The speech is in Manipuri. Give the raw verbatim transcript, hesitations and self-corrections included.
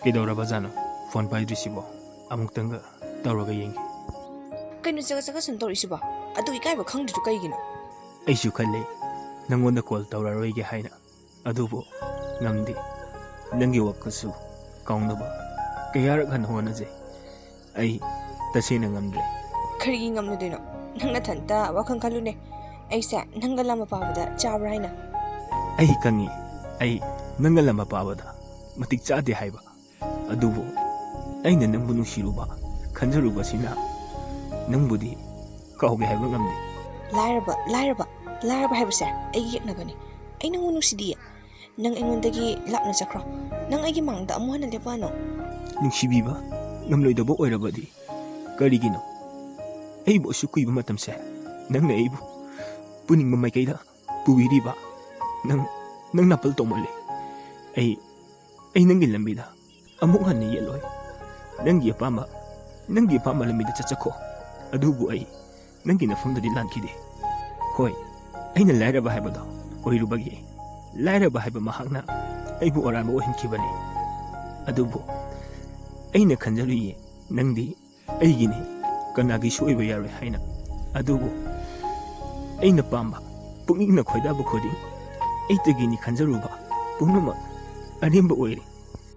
ꯀꯩꯗꯧꯔꯕꯖꯥꯠꯅꯣ ꯐꯣꯟ ꯄꯥꯏꯗ꯭ꯔꯤꯁꯤꯕꯣ? ꯑꯃꯨꯛꯇꯪꯒ ꯇꯧꯔꯒ ꯌꯦꯡꯒꯦ꯫ ꯀꯩꯅꯣ ꯆꯒꯠ ꯆꯒꯠ ꯁꯨꯝ ꯇꯧꯔꯤꯁꯤꯕꯣ? ꯑꯗꯨ ꯏꯀꯥꯏꯕ ꯈꯪꯗ꯭ꯔꯤꯗꯨ ꯀꯩꯒꯤꯅꯣ? ꯑꯩꯁꯨ ꯈꯜꯂꯦ, ꯅꯪꯉꯣꯟꯗ ꯀꯣꯜ ꯇꯧꯔꯔꯣꯏꯒꯦ ꯍꯥꯏꯅ꯫ ꯑꯗꯨꯕꯨ ꯉꯝꯗꯦ꯫ ꯅꯪꯒꯤ ꯋꯥꯈꯜꯁꯨ ꯀꯥꯎꯅꯕ ꯀꯌꯥꯔꯛ ꯍꯟꯅ ꯍꯣꯠꯅꯖꯩ꯫ ꯑꯩ ꯇꯁꯦꯡꯅ ꯉꯝꯗ꯭ꯔꯦ꯫ ꯀꯔꯤꯒꯤ ꯉꯝꯂꯣꯏꯗꯣꯏꯅꯣ? ꯅꯪ ꯅꯊꯟꯇ ꯋꯥꯈꯜ ꯈꯜꯂꯨꯅꯦ꯫ ꯑꯩꯁꯦ ꯅꯪꯒ ꯂꯝꯕ ꯄꯥꯕꯗ ꯆꯥꯕ꯭ꯔꯥ ꯍꯥꯏꯅ? ꯑꯩ ꯈꯪꯉꯤ, ꯑꯩ ꯅꯪꯒ ꯂꯝꯕ ꯄꯥꯕꯗ ꯃꯇꯤꯛ ꯆꯥꯗꯦ ꯍꯥꯏꯕ꯫ ꯑꯗꯨꯕꯨ ꯑꯩꯅ ꯅꯪꯕꯨ ꯅꯨꯡꯁꯤꯔꯨꯕ, ꯈꯟꯖꯔꯨꯕꯁꯤꯅ ꯅꯪꯕꯨꯗꯤ ꯀꯥꯎꯒꯦ ꯍꯥꯏꯕ ꯉꯝꯗꯦ꯫ ꯂꯥꯏꯔꯕ, ꯂꯥꯏꯔꯕ, ꯂꯥꯏꯔꯕ ꯍꯥꯏꯕꯁꯦ ꯑꯩꯒꯤ ꯌꯦꯛꯅꯕꯅꯤ꯫ ꯑꯩ ꯅꯪꯕꯨ ꯅꯨꯡꯁꯤꯗꯤꯌꯦ꯫ ꯅꯪ ꯑꯩꯉꯣꯟꯗꯒꯤ ꯂꯥꯞꯅ ꯆꯠꯈ꯭ꯔꯣ꯫ ꯅꯪ ꯑꯩꯒꯤ ꯃꯥꯡꯗ ꯑꯃꯨꯛ ꯍꯟꯅ ꯂꯦꯞꯄꯛꯑꯅꯨ꯫ ꯅꯨꯡꯁꯤꯕꯤꯕ ꯉꯝꯂꯣꯏꯗꯕ ꯑꯣꯏꯔꯕꯗꯤ ꯀꯔꯤꯒꯤꯅꯣ ꯑꯩꯕꯨ ꯑꯁꯨꯛ ꯀꯨꯏꯕ ꯃꯇꯝꯁꯦ ꯅꯪꯅ ꯑꯩꯕꯨ ꯄꯨꯅꯤꯡꯕ ꯃꯥꯏꯀꯩꯗ ꯄꯨꯕꯤꯔꯤꯕ? ꯅꯪ, ꯅꯪ ꯅꯥꯄꯜ ꯇꯧꯃꯜꯂꯦ꯫ ꯑꯩ, ꯑꯩ ꯅꯪꯒꯤ ꯂꯝꯕꯤꯗ ꯑꯃꯨꯛ ꯍꯟꯅ ꯌꯦꯠꯂꯣꯏ꯫ ꯅꯪꯒꯤ ꯑꯄꯥꯝꯕ, ꯅꯪꯒꯤ ꯑꯄꯥꯝꯕ ꯂꯝꯕꯤꯗ ꯆꯠꯆꯈꯣ꯫ ꯑꯗꯨꯕꯨ ꯑꯩ ꯅꯪꯒꯤ ꯅꯐꯝꯗꯗꯤ ꯂꯥꯟꯈꯤꯗꯦ꯫ ꯍꯣꯏ, ꯑꯩꯅ ꯂꯥꯏꯔꯕ ꯍꯥꯏꯕꯗꯣ ꯑꯣꯏꯔꯨꯕꯒꯤ, ꯂꯥꯏꯔꯕ ꯍꯥꯏꯕ ꯃꯍꯥꯛꯅ ꯑꯩꯕꯨ ꯑꯔꯥꯟꯕ ꯑꯣꯏꯍꯟꯈꯤꯕꯅꯤ꯫ ꯑꯗꯨꯕꯨ ꯑꯩꯅ ꯈꯟꯖꯔꯨꯏꯌꯦ, ꯅꯪꯗꯤ ꯑꯩꯒꯤꯅꯤ, ꯀꯅꯥꯒꯤꯁꯨ ꯑꯣꯏꯕ ꯌꯥꯔꯣꯏ ꯍꯥꯏꯅ꯫ ꯑꯗꯨꯕꯨ ꯑꯩꯅ ꯄꯥꯝꯕ, ꯄꯨꯛꯅꯤꯡꯅ ꯈꯣꯏꯗꯥꯕ ꯈꯨꯗꯤꯡ, ꯑꯩꯇꯒꯤꯅꯤ ꯈꯟꯖꯔꯨꯕ ꯄꯨꯝꯅꯃꯛ ꯑꯔꯦꯝꯕ ꯑꯣꯏꯔꯦ꯫